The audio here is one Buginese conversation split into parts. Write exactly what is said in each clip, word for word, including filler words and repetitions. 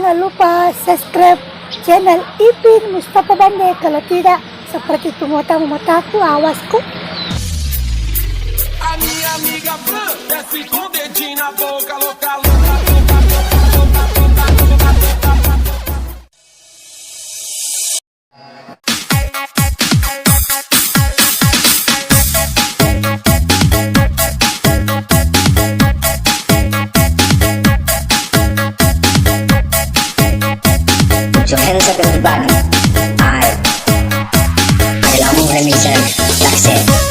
Jangan lupa subscribe channel Ipin Mustafa Bande. Kalau tidak, seperti itu mata-mataku, awasku. Put your hands up, everybody. I, I love remix and that's it.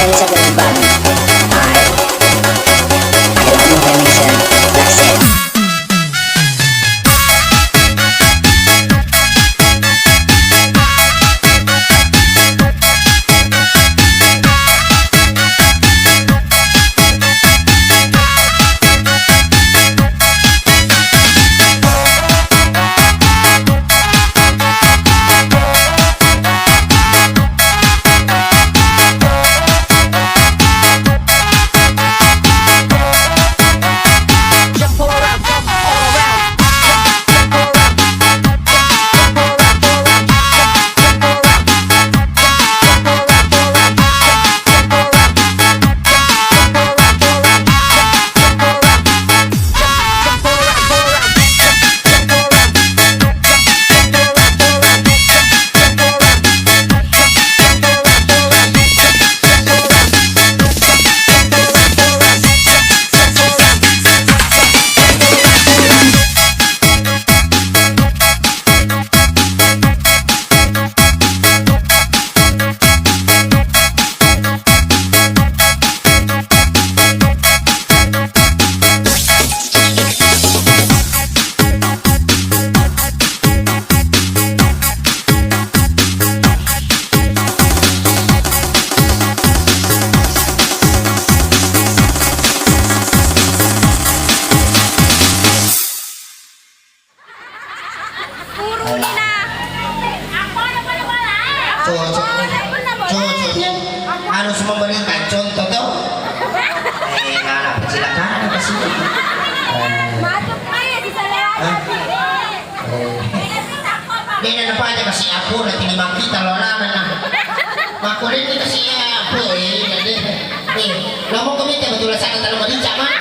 Bisa berkembang. I, I love your permission. That's it. Cocok. Cocok. Harus memberikan contoh, toh. Eh, nana pecilakana kasih. Eh. Hah? Eh. Beda na paja kasi apo na tini makita lo lana na. Makorini kasi apo, eh, deh. Eh, lo mau komite betul sana talo merica, Ma.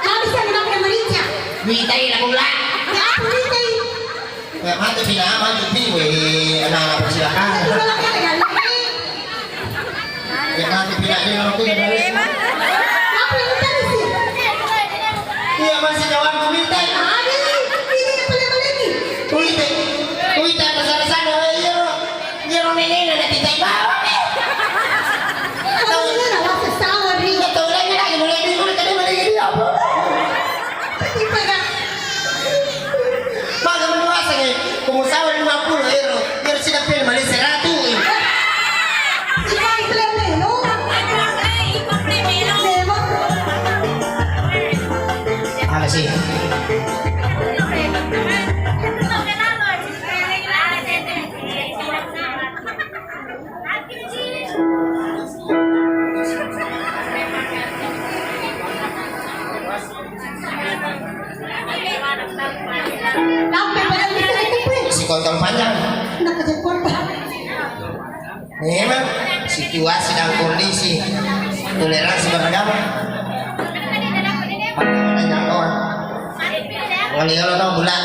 Kami sana makan merica. Mitai la gula. Ya, aku mitai. Ya, mati pina, mati pi, weh, anak-anak persilakan. Aku malah kagak ngerti. Ya, mati pina, dia orang punya dari. Apa yang tadi sih? Iya, masih jawab, minta. Ada nih, ini yang paling, paling nih. Wih, teh. Wih, teh, apa salah sana, weh, iya, lo. Iya, lo, nenek, nenek, kita bawa, nih. Tahu, iya, lah, sesama, nih. Iya, tahu, lagi, lagi, mulai dulu, tadi, mulai gini, apa? Tipe, kan? Maga mani wasengngi, ko musawa lima puluh euro, biar sidappena mani seratu. Ikai pele melo. Melo. Apa sih? Lampe pada bisa itu, Pui. Si kontol panjang. Nak kerja kontol. Memang situasi dan kondisi toleransi beragama. Pandangan jangkauan. Wali Allah no bulan.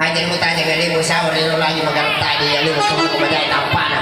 Aja mutanya ke limu sahur, limu lagi magarta di limu sahur, kau bajai tampana.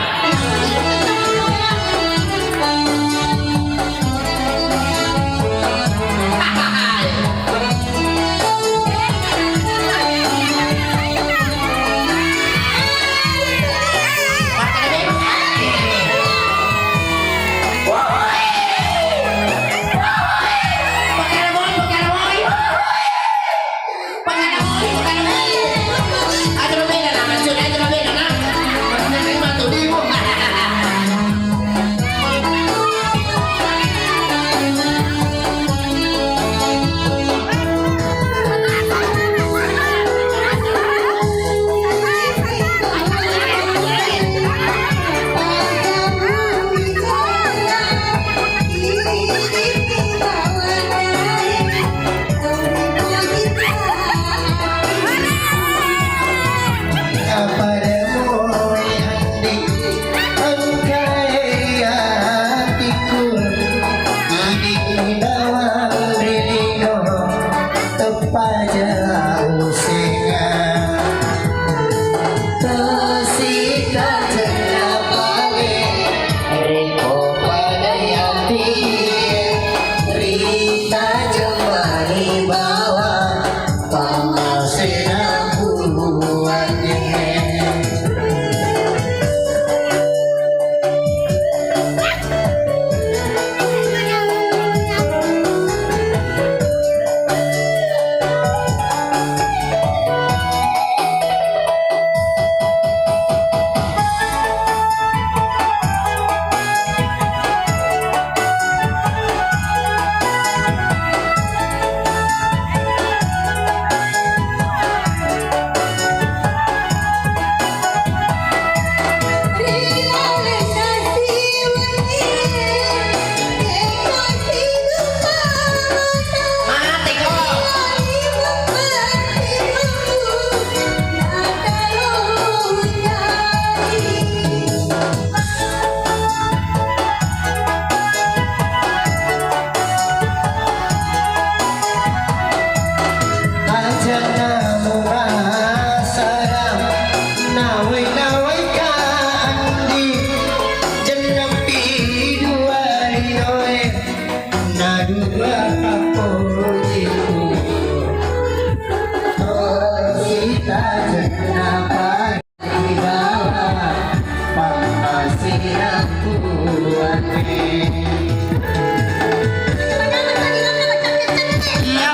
Iya.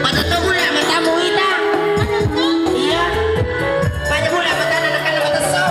Pada tau ya matamu ita. Iya. Pada bulan mata anak-anak mata so.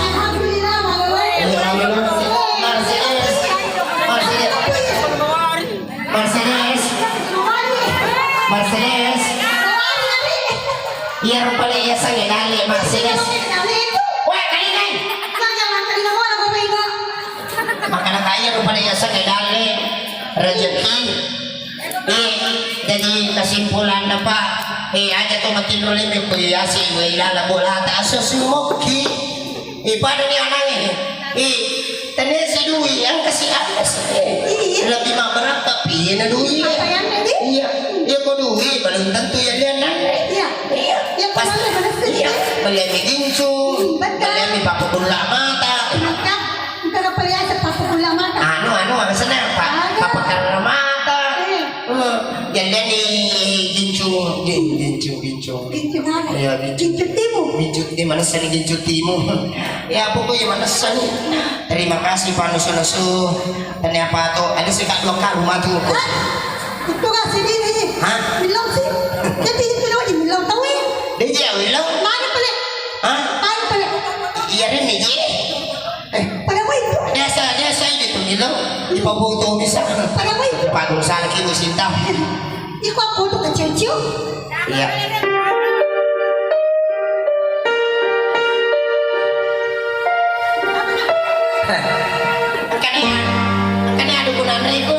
Alhamdulillah, Bang. Mercedes. Mercedes. Mercedes. Mercedes. Iya, rupa le iya sange dale Mercedes. Wah, kali nai. Makana kaya rupa le iya sange dale. Rezeki. Eh, jadi kesimpulanna, Pak, eh, aja to matinro lemme ko yase, eh, ilala bolata aso sumokki. Eh, pada ni anange. Eh, tenesi dui, angka si, angka si. Eh, iya. Lebih maberat tapi iya na dui. Apa yang tadi? Iya. Iya ko dui, belum tentu ya dia nang. Iya. Iya. Iya, pas, kemana, mana sih? Iya. Beli mi gincu. Hmm, betul. Beli mi papu bola mata. Mata. Engka paliaseng pappakulla mata. Anu, anu, apa senna, Pak? Ada. Pappakarra mata. Eh. Eh, jadi ni gincu, gin-, gincu, gincu. Gincu mana? Iya, gincu. Gincu timu. Gincu, di mana seni gincu timu? Ya, pokoknya mana seni. Terima kasih, Pak Nusu-nusu. Ternyata tuh, ada sih, Kak, dua kali mati. Hah? Itu gak sini nih. Hah? Bilang sih. Jadi itu lagi bilang tahu ya. Dia jauh, bilang. Mana pale? Hah? Mana pale? Iya, Ren, iya. Eh, pada apa itu? Biasa, biasa ini tuh, gitu. Di Papua tuh bisa. Pada apa itu? Di Padang sana, gitu, Sinta. Iko aku tuh kecil-kecil. Iya. Kan ya, kan ya, dukungan Riko.